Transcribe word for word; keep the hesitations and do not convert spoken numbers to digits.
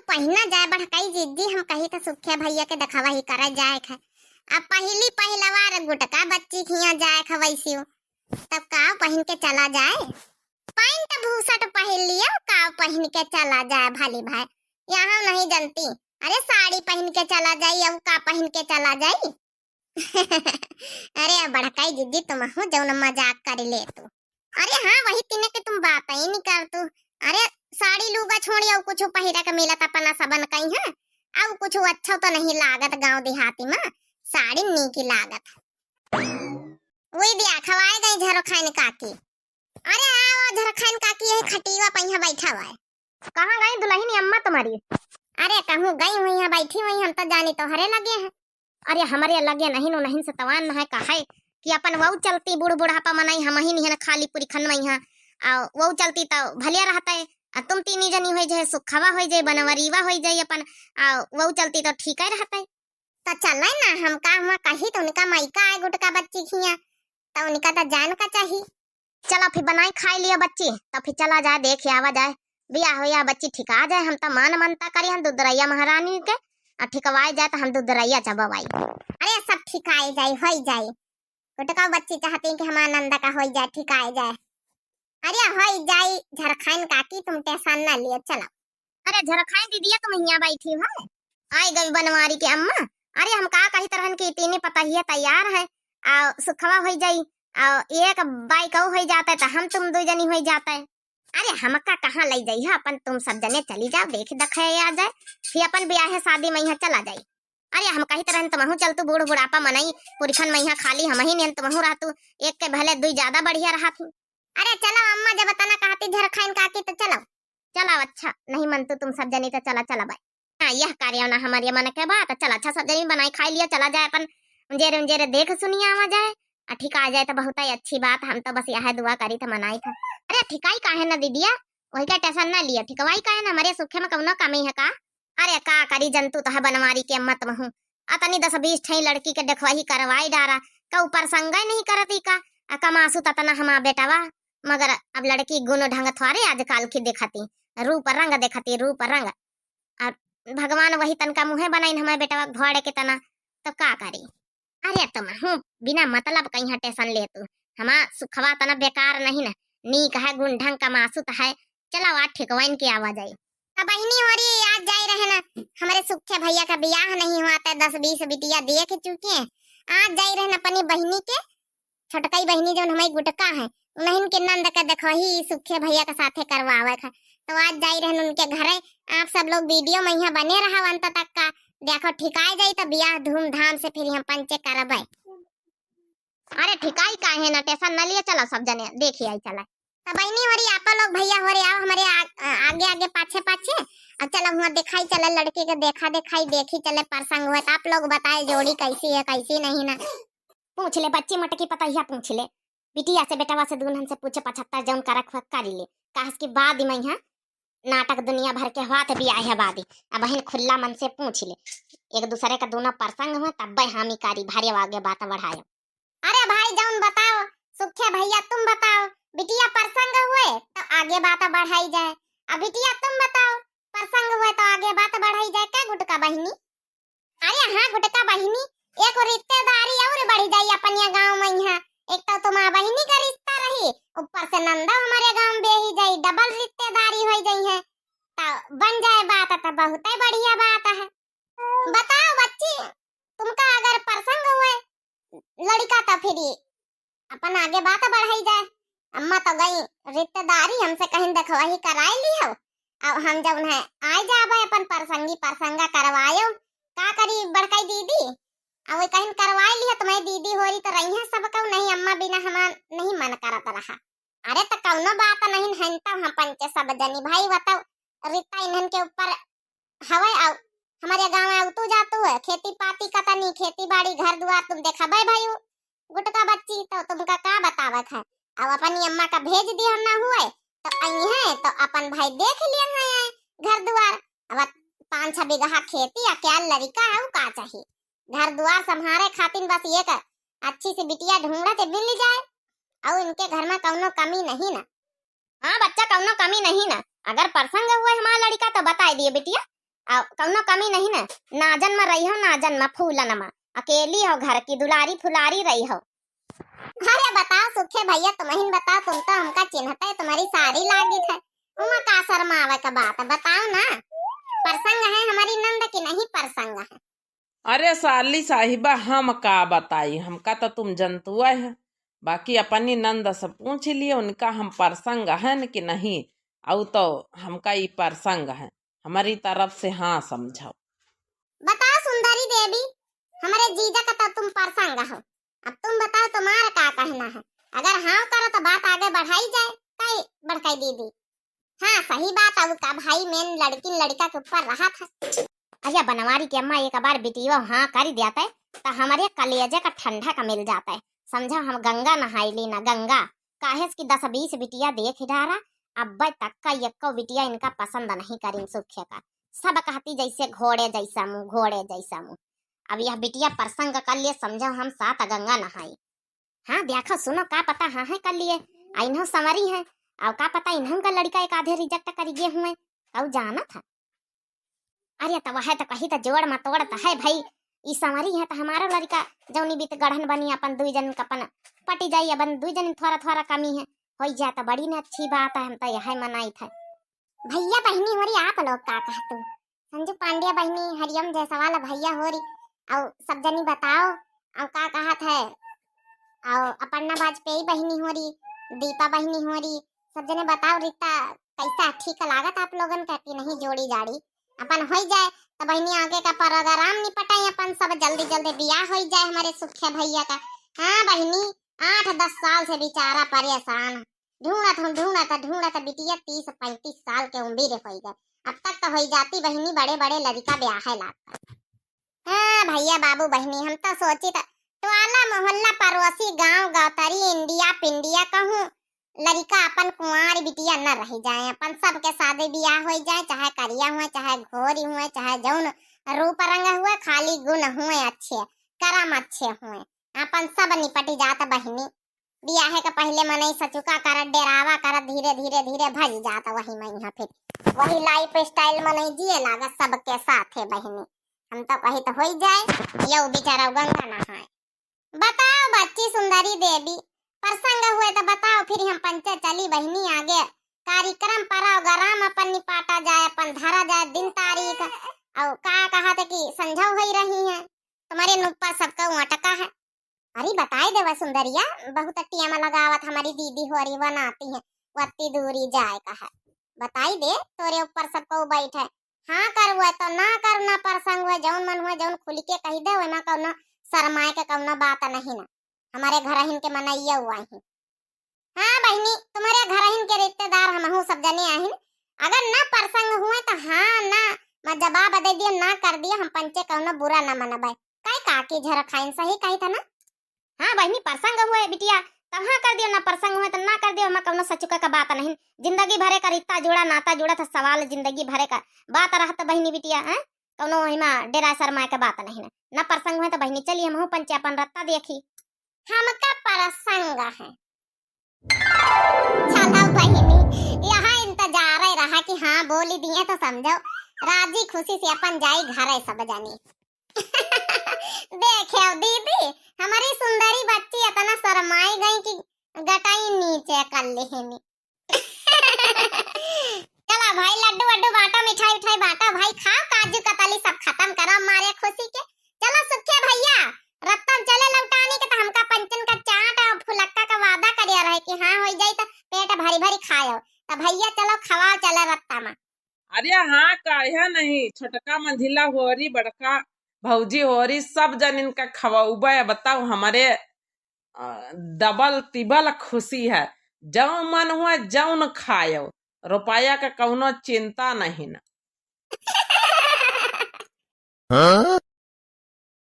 पहिना जाए बड़कई जिज्जी, हम कही त सुखे भैया के देखवा ही करे जाए खे। अब पहिली पहिलवार गुटका बच्ची खिया जाए खे वैसी हो। तब काव पहिन के चला जाए? पैंट भूसट पहिन लियो, काव पहिन के चला जाए भली भाई। यहाँ नहीं जनती, अरे साड़ी पहिन के चला जाई, अब का पहिन के चला जाई? अरे बड़कई जिज्जी तुमहू जौन मजाक कर ले तू। अरे हाँ, वही तिने के तुम बात ही नहीं कर तू। अरे साड़ी लूगा छोड़ी और कुछ पहिरा के मिलत अपना सबन कहीं है, और कुछ अच्छा तो नहीं लागत गांव देहाती में, साड़ी नीक लागत। वही दिया खवाए गई झरखाइन काकी। अरे आओ झरखाइन काकी, यही खटीवा पे यहाँ बैठा हुआ है। कहाँ गई दुल्हन अम्मा तुम्हारी? अरे कहूँ गई हुई है, बैठी हुई, हम तो जानी तोहरे लगे हैं। अरे हमरे लगे नहीं नो, नहीं से तवान न है, कहे कि अपन वहू चलती बूढ़ बुढ़ापा मनई हम ही नहीं खाली पुरखन में यहाँ, आ वहू चलती तो भलिया रहता है। आ तुम तीनी जनी होई जाए, सुखवा होई जाए, बनवरीवा होई जाए अपन, आ वहू चलती तो ठीक ही रहता है। तो चले ना, हम का हुआ कही तो उनका मायका आए गुटका बच्ची खिया, तो उनका तो जान का चाही। चलो फिर बनाई खाई लिया बच्ची, तो फिर चला जाए, देख आवा जाए, बियाह हो या बच्ची ठिका जाए। हम तो मान मनता करी हम दुदरैया महारानी के, और ठिकवाए जाए तो हम दुदरैया चबवाई। अरे सब ठिकाए जाए, होई जाए। गुटका बच्ची चाहती कि हमार नंदा का होई जाए, ठिकाए जाए। अरे होई जाई झरखाइन काकी, तुम टेंशन ना लियो, चलो। अरे झरखाइन दीदिया तुम हियाँ बैठी हो, आई गई बनवारी के अम्मा। अरे हम का कही तरहन की तीनी पतहिया तैयार है, आ सुखवा होई जाई, आ एक बाइक और होई जाता है तो हम तुम दो जनी होई जाता है। अरे हमका कहाँ लई जाई है, अपन तुम सब जने चली जाओ, देख दखे आ जाए, फिर अपन ब्याहे शादी में यहाँ चला जाई। अरे हम कही तरहन तुमहू चल तू, बूढ़ बुढ़ापा मनई पुरखन में यहाँ खाली हम ही नेन तुमहू रहतू, एक के भले दुई ज्यादा बढ़िया रहत ही। अरे चलो अम्मा, जब इतना कहती झरखाइन काकी तो चलो। चलो अच्छा, नहीं मन तो तुम सब जनी तो चला चला बाई। हाँ यह कार्य ना हमारे मन के बात, चला अच्छा सब जनी बनाई खाई लिया, चला जाए अपन उंजेरे उंजेरे देख सुनिया आवा जाए, आ ठिका जाए तो बहुत ही अच्छी बात। हम तो बस यह दुआ करी था मनाई था। अरे ठिकाई काहे ना दीदिया, वही का टेंशन ना लिया, ठिकवाई काहे ना, हमारे सुखे में कौनो कमी है का? अरे का करी जंतु तो है बनवारी के मत महू, अतनी दस बीस ठई लड़की के देखवाही करवाई डारा, का ऊपर संगे नहीं करती का? आ कमासु ततना हमा बेटवा, मगर अब लड़की गुण ढंग थोड़े आजकल की देखती, रूप रंग देखती, रूप रंग। और भगवान वही तनका मुँहे बनाइन हमारे बेटवा घोड़े के तना, तो का करी? अरे तुम हूँ बिना मतलब कहीं टेंशन ले तू, हमा सुखवा तना बेकार नहीं ना, नीक है गुण ढंग कमासु त है, चला आज ठिकवाइन के आवा जाए। अब बहिनी हो रही आज जाए रहे ना, हमारे सुखे भैया का ब्याह नहीं हुआ था, दस बीस बिटिया देख चुके हैं, आज जाए रहे ना अपनी बहिनी के, छोटकई बहिनी जौन हमारी गुटका है, उन्हन के नंद का देखो ही सुखे भैया के साथे करवावे का, तो आज जाए रहे ना उनके घरे। आप सब लोग वीडियो में यहाँ बने रहा अंत तक का, देखो ठिकाए जाई तो ब्याह धूमधाम से फिर हम पंचे करबे। अरे ठिकाई काहे ना, टेंशन न लिए, चलो सब जने देखी आई चला। तो बहिनी हो रही आप लोग, भैया हो रहे आओ हमारे आ-, आ-, आगे आगे पाछे पाछे, अब चलो हुआ दिखाई चले लड़की के, देखा दिखाई देखी चले प्रसंग हुआ, तो आप लोग बताए जोड़ी कैसी है कैसी नहीं ना। पूछ ले बच्ची मटकी पतहिया, पूछ ले बिटिया से बेटवा से दूनहन से पूछे पचहत्तर जौन करक हुआ करी ले, काहस की बाद में यहाँ नाटक दुनिया भर के हुआ थे बियाह बादी। अब बहिन खुल्ला मन से पूछ ले, एक दूसरे का दोनों प्रसंग हुआ तब्बे हामी कारी भारी आगे बात बढ़ायो। अरे भाई जौन बताओ, सुखे भैया तुम बताओ, बिटिया प्रसंग हुए तो आगे बात बढ़ाई जाए, अब बिटिया तुम बताओ, प्रसंग हुए तो आगे बात बढ़ाई जाए, क्या गुटका बहिनी? अरे हाँ गुटका बहिनी, एक रिश्तेदारी और बढ़ जाई अपनिया गाँव में यहाँ। एक तो तुम्हार बहिनी का रिश्ता रही, ऊपर से नंदा हमारे गाँव में बेही जाई, डबल रिश्तेदारी हो जाई है, तो बन जाए बात तो बहुत ही बढ़िया बात है। बताओ बच्ची, तुमका अगर प्रसंग हुए लड़का तो फिर अपन आगे बात बढ़ाई जाए। अम्मा तो गई रिश्तेदारी, हमसे कहीं देखवाही कराए ली हो, अब हम जब उन्हें आए जाबे अपन प्रसंगी प्रसंगा करवायो, का करी बड़काई दीदी, अब वो कहीं करवाए ली हो, तुम्हारी दीदी हो रही तो रही है सबको, नहीं अम्मा बिना हमार नहीं मन करत रहा। अरे तो कौनो बात नहीं है, तो हम पंचे सब जनी भाई बताओ, रिश्ता इन्हन के ऊपर हवे, आउ हमारे गाँव आउतू जातू है, खेती पाती का तनी, खेती बाड़ी घर दुआर तुम देखबे भाई, गुटका बच्ची तो तुमका का बतावत है। अब अपनी अम्मा का भेज दिया ना हुए तो आई है तो अपन भाई देख लिया है घर दुआर। अब पाँच छह बीघा खेती, अकेल लड़का है, उ का चाहिए? घर दुआर संभारे खातिर बस एक अच्छी सी बिटिया ढूंढत मिल जाए, और इनके घर में कौनो कमी नहीं ना। हाँ बच्चा, कौनो कमी नहीं ना। अगर प्रसंग हुए हमारा लड़का तो बताए दिए बिटिया, अउ कउनो कमी नहीं न, नाजन मा रहिहौ, नाजन मा, फूलन मा। अकेली हौ घर की, दुलारी फुलारी रहिहौ। अरे बताओ सुखे भइया, तुमहिन बताओ, तुम तो हमका चिन्हत है, तुम्हारी सारी लागित है, उमा का शर्मावे का बात है, बताओ ना, प्रसंग है हमारी नंद की नहीं प्रसंग है? अरे साली साहिबा, हम का बताई, हमका तो तुम जनतुआ है, बाकी अपनी नंद से पूछ लिए, उनका हम प्रसंग हन कि नहीं, अउ तो हमका ई प्रसंग है, हमारी तरफ से हाँ समझो। बताओ सुंदरी देवी, हमारे जीजा का तो तुम प्रसंग हो, अब तुम बताओ तुम्हारा का कहना है, अगर हाँ करो तो बात आगे बढ़ाई जाए, कई बड़काई दीदी। हाँ, सही बात, अब का भाई, मेन लड़किन लड़का के ऊपर रहत है। अरे बनवारी के अम्मा, एक बार बिटिया हाँ करी देते, त हमरे कलेजे का ठंडक मिल जाते। समझा, हम गंगा नहाई ली ना, गंगा। काहे कि दस बीस बिटिया देख डारा, अब तक का एको बिटिया इनका पसंद नहीं करिन सुखे का। सब कहती जैसे घोड़े जैसा मुँह, घोड़े जैसा मुँह। अब यह बिटिया प्रसंग कर लिए, समझा, हम सात गंगा नहाई। हाँ, देखो, सुनो, का पता, हाँ है कर लिए, आ इन्हों संवरी है, अउ का पता, इन्हों का लड़का एक आधे reject करी गए हुए, कऊ जानत है। अरे, त वह त कही त जोड़ मतोड़ त है भाई, ई संवरी है त हमारा लड़का जौनी बीत गढ़न बनी, अपन दुई जन का अपन पटी जाई, अपन दुई जन थोड़ा थोड़ा कमी है, होई जाए त बड़ी न अच्छी बात है, हम त यह मनाई थे। भइया बहिनी होरी, आप लोग का कहतू? संजू पांड्या बहिनी, हरिओम जायसवाल भइया होरी, अउ सब जनी बताओ, अउ का कहत है, अउ अपर्णा वाजपेयी बहिनी होरी, दीपा बहिनी होरी, सब जने बताओ रित्ता, कैसा ठीक लागत आप लोगन का कि नहीं जोड़ी जाड़ी? अपन होई जाए त बहिनी आगे का program निपटाई, अपन सब जल्दी जल्दी बियाह होई जाए हमरे सुखे भइया का। हाँ बहिनी, आठ दस साल से बेचारा परेशान, ढूंढत हूँ, ढूंढत, ढूंढत बिटिया तीस पैंतीस साल के उम्र होई गए। अब तक तो होई जाती बहिनी, बड़े बड़े लड़का ब्याहे लागत। हाँ भइया बाबू बहिनी, हम तो सोचित टोला मोहल्ला पड़ोसी गांव गौतरी इंडिया पिंडिया कहूँ लड़का अपन कुंवार बिटिया न रह जाए, अपन सबके शादी बियाह होई जाए, चाहे करिया हुए, चाहे घोरी हुए, चाहे जौन रूप रंग हुए, खाली गुण हुए अच्छे, करम अच्छे हुए, अपन सब निपट जात बहिनी। बियाहे के पहिले मनई सचुका करत, डेरावा करत, धीरे, धीरे, धीरे भज जात वही में यहाँ फिर। वही lifestyle मनई जिए लागत सबके साथे बहिनी। हम तो कही तो होई जाए, यौ बेचारा गंगा नहाए। बताओ बच्ची सुंदरी देवी, प्रसंग हुए तो बताओ, फिर हम पंचे चली बहिनी आगे। कार्यक्रम पराव गराम अपन निपाटा जाए, अपन धरा जाए दिन तारीख। अउ का कहत कि संझौ होई रही है, तुम्हारे नुप्पा सबका अटका है। अरे बताई देवा सुंदरिया, बहुत टियामा लगावत हमारी दीदी होरी बनाती है, वत्ती दूरी जाए का है। बताई दे, तोरे ऊपर सब को बैठे। हाँ करवे तो ना कर, ना प्रसंग हुए, जौन मन हुए, जौन खुल के कही दे, ओमा कौनो शर्माए के कौनो बात नहीं ना। हमारे घरहिन के मनैया हुआ ही। हाँ बहिनी, तुम्हारे घरहिन के रिश्तेदार हमहू सब जने आहिन। अगर ना प्रसंग हुए तो हाँ, ना, मैं जवाब दे दियो, ना कर दियो, हम पंचे कौनो बुरा ना मनबे। काई काकी झरा खाइन सही कही था ना? हाँ बहिनी, प्रसंग हुए बिटिया, तब हाँ कर दियो, ना प्रसंग हुए तो ना कर दियो, हमें कौनो सचुका का बात नहीं। जिंदगी भरे का रिश्ता जुड़ा, नाता जुड़ा था, सवाल जिंदगी भरे का बात रहत बहिनी बिटिया, हैं? कौनो हिमा डेरा शर्माए का बात नहीं ना। ना प्रसंग हुए तो बहिनी चली, हमहू पंचे अपन रत्ता देखी। हमका प्रसंग है। चलो बहिनी, यहाँ इंतजार रहा कि हाँ बोली दिए तो समझो, राजी खुशी से अपन जाई घरे सब जानी। देखे दीदी, हमारी सुंदरी बच्ची इतना शर्माई गई कि गटाई नीचे कर लेहनी। चला भाई, लड्डू वड्डू बांटा, मिठाई उठाई बांटा भाई, खाओ काजू कतली सब खत्म करो मारे खुशी के। चलो सुखे भैया, रत्तम चले लौटानी के, तो हमका पंचन का चाट और फुलक्का का वादा करिया रहे कि हाँ हो जाई तो पेट भरी भरी खायो। तो भैया चलो खवाओ चले रत्ता मा। अरे हाँ, काहे नहीं, छोटका मंझिला होरी, बड़का भौजी होरी, सब जनिन का खवाउबे। बताओ, हमरे, अ, डबल तिबल खुशी है। जौन मन हुआ जौन खायो, रुपया का कौनो चिंता नहीं ना। हाँ?